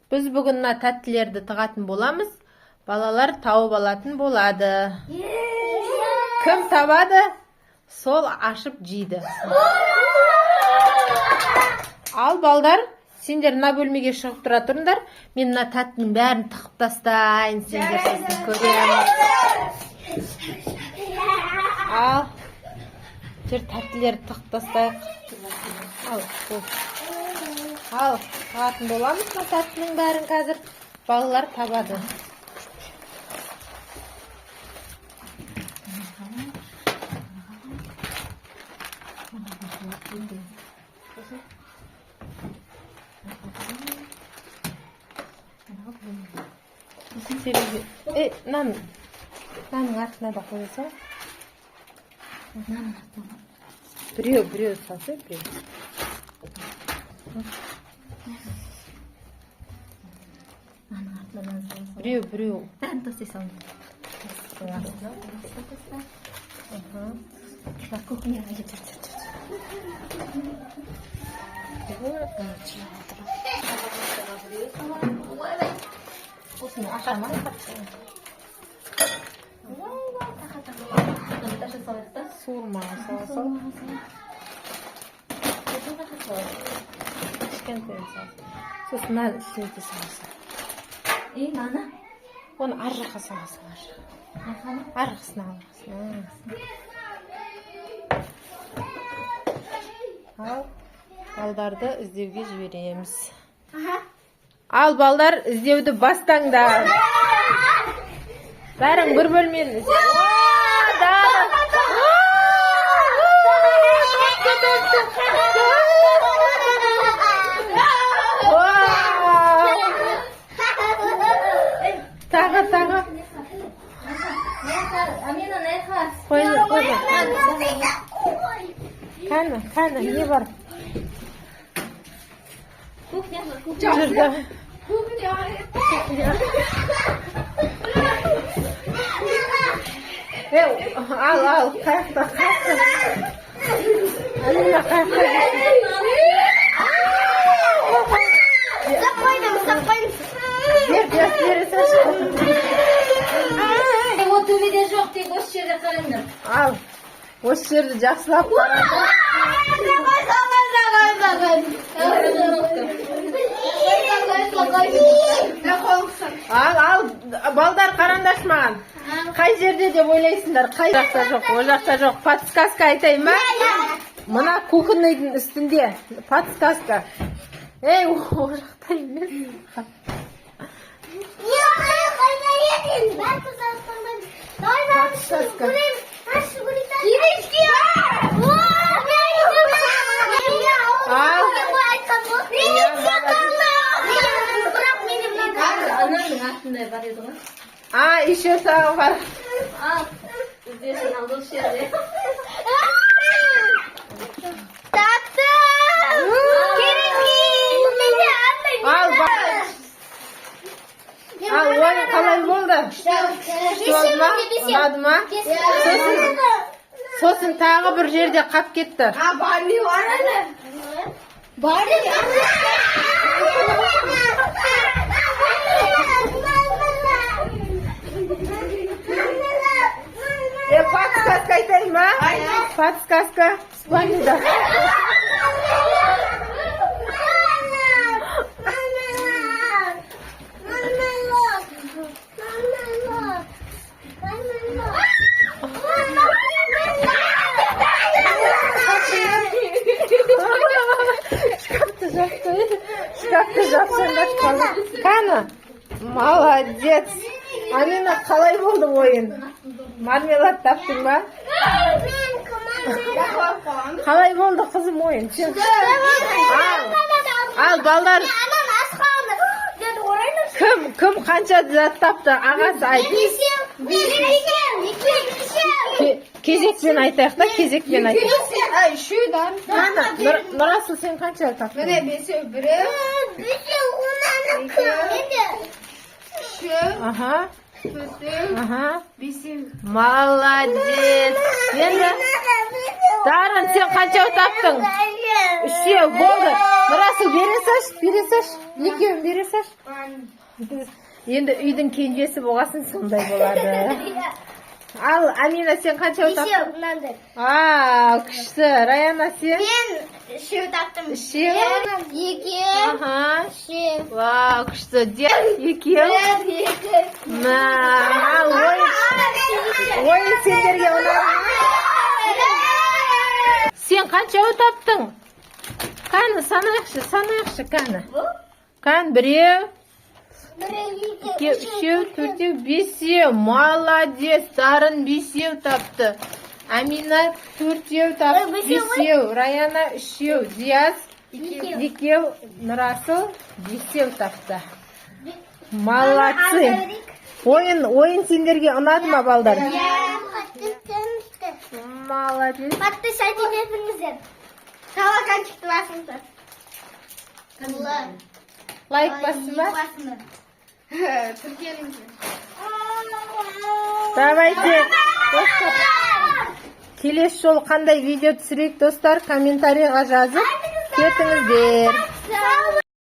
Біз бүгін мына тәттілерді тығатын боламыз. Балалар тауып алатын болады. Кім табады, сол ашып жейді. Ал, балдар, сендер мына бөлмеге шығып тұра тұрыңдар. Мен мына тәттінің бәрін тығып тастайын, сендер сосын көреміз. Ал, жүр, тәттілерді тығып тастайық. Ал, бол. Ал, тығатын боламыз мына тәттінің бәрін қазір. Балалар табады. Терезе. Е, мынаның артына да қоя сал. Біреу, біреу салса, біреу. Мынаның артына мынаны сала сал. Біреу, біреу. Бәрін тастай салыңдар. Артына. Таста, таста. Аха. Бар, кухняға жүр, жүр, жүр, жүр. Короче. Ойбай. Осыны аша ма? Ойбай, тақа, тақа. Мынаны аша салайық та. Суырмаға сала сал. Сосын қаша салайық. Кішкентайын сал. Сосын мына үстіне де сала сал. И, мынаны? Оны ар жаққа сала сал, ар жаққа. Мынаны? Арғысына, арғысына. Ал, балдарды іздеуге жібереміз. Ал, балдар, іздеуді бастаңдар. Бәрің бір бөлмені. О, да. Тапты, тапты. Вау! Тағы, тағы. Амина, мына. Қойды, қойды. Кәні, кәні, не бар? Кухняға, кухня. Жүр, давай. Е, ал, ал, қаяқта, қаяқта? Амина, қаяқта? Ұстап қойдым, ұстап қойдым. Бер, бер, бере салшы. О, төбеде жоқ, тек осы жерде қараңдар. Ал, осы жерді жақсылап қараңдар. Ал, ал, балдар, қараңдаршы маған. Қай жерде деп ойлайсыңдар? Қай жақта жоқ, ол жақта жоқ. Подсказка айтайын ба? Мына кухонныйдың үстінде. Подсказка. Ей, ол жақта емес. Подсказка. Ал. Ананың артында бар еді ғой. А, еще тағы бар. Ал, іздесін, ал, осы жерде. Таптым! Ал, ал, ойын қалай болды? Күшті болды ма? Ұнады ма? Сосын тағы бір жерде қап кетті. А, Барби бар ана. Барби. Е, подсказка айтайын ба? Подсказка спальныйда. Шкафты жапты. Шкафты жапсаңдар, қалай? Кәні, молодец. Амина, қалай болды ойын? Мармелад таптың ба? Қалай болды, қызым, ойын? Сен. Ал, ал, балдар, кім қанша зат тапты? Ағасы, айт. Кезекпен айтайық та, кезекпен айтайық. Үшеу. Қане, Нұрасыл, сен қанша таптың? Міне, бесеу, біреу, үшеу, төртеу, бесеу. Молодец. Енді Дарын, сен қанша таптың? Үшеу болды. Нұрасыл, бере салшы. салшы, бере салшы, екеуін бере салшы. Енді үйдің кенжесі болғасын, сондай болады. Ал, Амина, сен қанша таптың? Бесеу, мынандай. А, күшті. Раяна, сен? Мен үшеу таптым. Үшеу? Екі, үшеу. Вау, күшті. Екеу. Бір, екі. Мә, ал ойын сендерге ұнады ма? Сен қанша таптың? Кәні, санайықшы, санайықшы, кәні. Кәні, біреу, Бір, екі, екеу, үшеу, төртеу, бесеу. Молодец, Дарын бесеу тапты. Амина төртеу тапты, Ой, бесеу ғой. бесеу. Раяна үшеу, Диас Екеу. екеу, Нұрасыл бесеу тапты. Молодцы. Ойын сендерге ұнады ма, балдар? Молодец. Подписаться етіңіздер. Колокольчикті басыңыздар. Лайк басты ма? Басыңдар. Тіркеліңіздер. Давайте, достар. Келесі жолы қандай видео түсірейік, достар? Комментарийға жазып кетіңіздер. Сау.